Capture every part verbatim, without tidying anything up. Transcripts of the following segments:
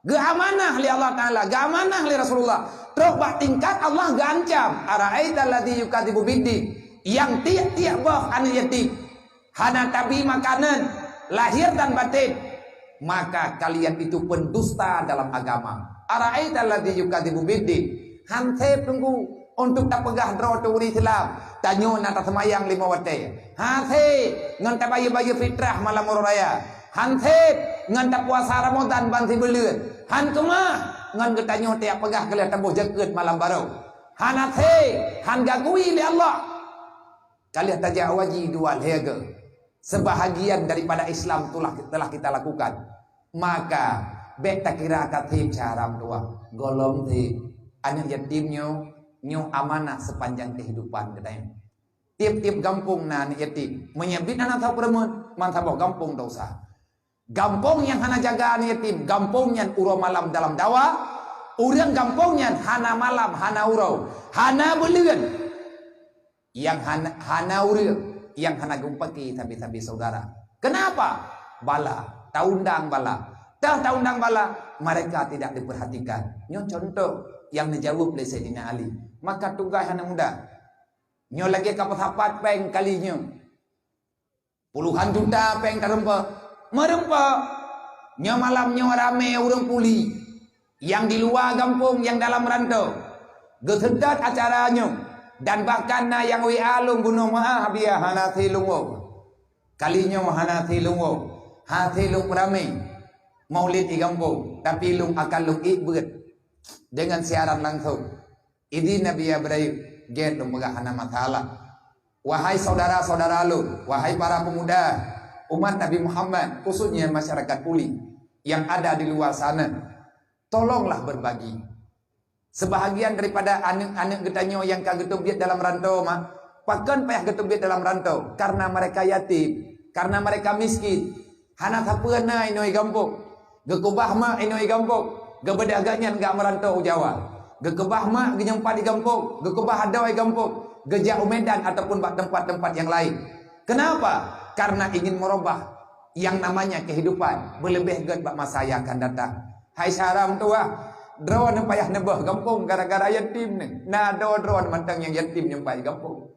Geuamanah lé Allah Taala, geuamanah lé Rasulullah. Trok bak tingkat Allah geuancam. Ara'aital ladzi yukadzibu biddin. Nyang tiep-tiep boh aneuk yatim, hana tabi makanan, lahir dan batin, maka kalian itu pendusta dalam agama. Ara'aital ladzi yukadzibu biddin. Han sép Teungku untuk tapeugah droe turi Islam. Tanyoe na taseumayang lima watée. Han sép ngon tabayeue-bayeue fitrah malam uroe raya. Han sép ngon tapuasa Ramadan ban sibuleuen. Han keumah ngon geutanyoe tajak peugah keu lheueh taboh jakeuet malam barô. Hana sép, han gagui lé Allah. Ka lheueh tajak haji dua lhée go. Sebahagian daripada Islam telah, telah kita lakukan. Maka, bék takira ka sép syedara meutuwah. Gohlom sép. Aneuk yatim nyoe, nyoe amanah sepanjang kehidupan geutanyoe. Tiep-tiep gampông na aneuk yatim. Meunyoe biet hana sapeue reumeuet, man saboh gampông desya. Gampông nyang hana jaga aneuk yatim, gampông nyan uroe malam dalam dawa. Ureuëng gampông nyan hana malam, hana uroe, hana buleuen. Nyang hana, hana ureuëng, nyang hana geupaki sabe-sabe syedara. Kenapa? Bala, taundang bala. Dah taundang bala, mereka tidak diperhatikan. Nyoe contoh nyang neujaweueb lé Saidina Ali. Maka tugaih hana mudah. Nyoe lagée ka peusapat péng kali nyoe. Puluhan juta péng tareumpok. Meureumpok. Nyoe malam nyoe ramé ureuëng puli. Nyang di luwa gampông, nyang dalam rantô. Geuseutôt acara nyoe. Dan bahkan na nyang W A lôn bunoe meu'ah biaya hana silung woe. Kali nyoe hana silung woe. Hase lôn peuramé maulid di gampông, tapi lôn akan lôn ék beuet dengan siaran langsung. Idin Nabi Ibrahim, gét lôn peugah hana masalah. Wahai saudara-saudara lôn, wahai para pemuda umat Nabi Muhammad, khususnya masyarakat Puli yang ada di luar sana, tolonglah berbagi. Sebahagian daripada aneuk-aneuk geutanyoe nyang ka geuteubiet dalam rantô, mak, pakon payah geuteubiet dalam rantô? Karena mereka yatim, karena mereka miskin. Hana sapeue na inoe gampông. Geukeubah mak inoe gampông, geubeudôh gobnyan gak meurantô u Jawa. Geukeubah mak geunyang pat di gampông, geukeubah adoe gampông, geujak u Medan ataupun bak tempat-tempat yang lain. Kenapa? Karena ingin merubah yang namanya kehidupan, beuleubeh gét bak masa nyang akan datang. Hai syedara meutuwah, droeneuh payah neubôh gampông gara-gara yatim nyoe. Na droe-droe mantong nyang yatim nyang pat di gampông.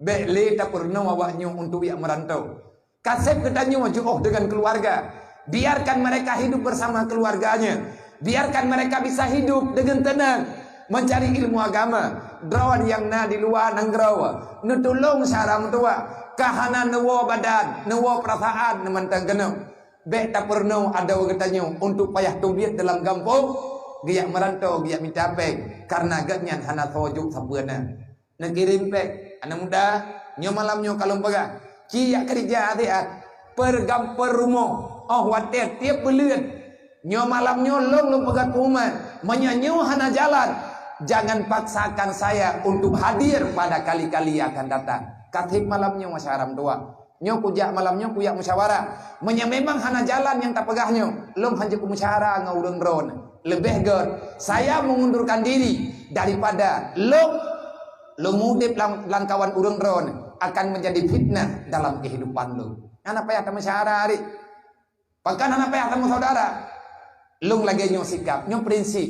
Bék lé tapeurunoe awaknyoe untuk jak meurantô. Kaseb geutanyoe jiôh deungon keuluwarga. Biarkan mereka hidup bersama keluarganya. Biarkan mereka bisa hidup dengan tenang, mencari ilmu agama. Droe nyang na di luwa nanggroe, neutulông syedara meutuwah, ka hana neuwoe badan, neuwoe peurasaan neumantong keunoe. Bék tapeurunoe adoe geutanyoe untuk payah teubiet dalam gampông, geujak meurantô, geujak mita péng, karena gobnyan hana soe jok sapeue na. Neukirém péng, aneuk muda, nyoe malam nyoe ka lôn peugah, ci jak keureuja siat, peurgam-, peurumoh, óh watée tieb buleuen. Nyoe malam nyoe lôn, lôn peugah keu umat, meunyoe nyoe hana jalan, jangan paksakan saya untuk hadir pada kali-kali yang akan datang. Ka seb malam nyoe syedara meutuwah. Nyoe kujak malam nyoe kujak musyawarah. Meunyoe memang hana jalan nyang tapeugah nyoe, lôn hanjeuet kumusyawarah ngon ureuëng droeneuh. Leubeh gét, saya mengundurkan diri daripada lôn, lôn udeb lam, lam kawan ureuëng droeneuh akan menjadi fitnah dalam kehidupan lôn. Hana payah tamusyawarah, adik. Pakon hana payah tamusyawarah? Lôn lagée nyoe sikap, nyoe prinsip.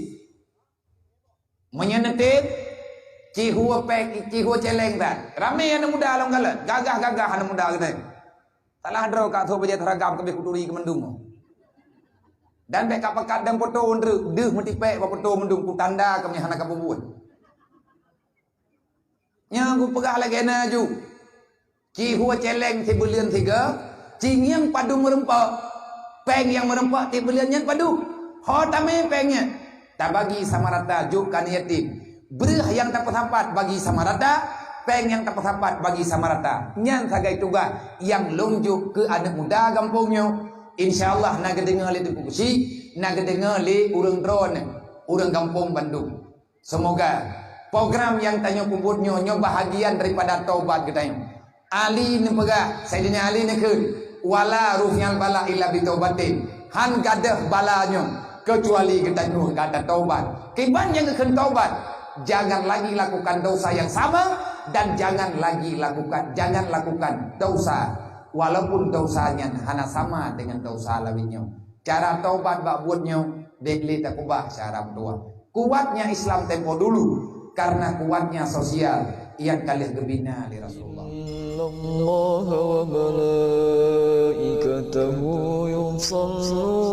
Meunyoe neutieb, ci hue péng, ci hue céléng that. Ramé aneuk muda lom galak, gagah-gagah aneuk muda geutanyoe. Salah droe ka tho bajée seragam keubeh kuturi keumandum. Dan bék ka pakat dan poto undreuk, deuh meutipék bak poto mandum kutanda kami hana kapeubuet. Nyoe kupeugah lagée na ju. Ci hue céléng sibuleuen sigoe, ci ngieng padum meureumpok. Péng nyang meureumpok sibuleuen nyan padum. Ho tamé péng nyan. Tabagi sama rata jok keu aneuk yatim. Breueh nyang tapeusapat bagi sama rata, péng nyang tapeusapat bagi sama rata. Nyan sagai tugaih nyang lôn jok keu aneuk muda gampông nyoe. Insya Allah na geudeungoe lé Teungku Geuchik, na geudeungoe lé ureuëng droeneuh, ureuëng gampông bandum. Seumoga program nyang tanyoe peubuet nyoe, nyoe bahagian daripada taubat geutanyoe. Ali neupeugah, Saidina Ali neukheun, "Wala rufi'al bala illa bitaubatin." Han gadôh bala nyoe keucuali geutanyoe gata taubat. Kiban nyang geukheun taubat, jangan lagi lakukan dosa yang sama dan jangan lagi lakukan, jangan lakukan dosa walaupun dosa nyan hana sama dengan dosa laén nyoe. Cara taubat bak buet nyoe bék lé takeubah cara meutuwah. Kuatnya Islam tempo dulu karena kuatnya sosial nyang ka lheueh geubina lé Rasulullah. إن الله وملائكته يصلون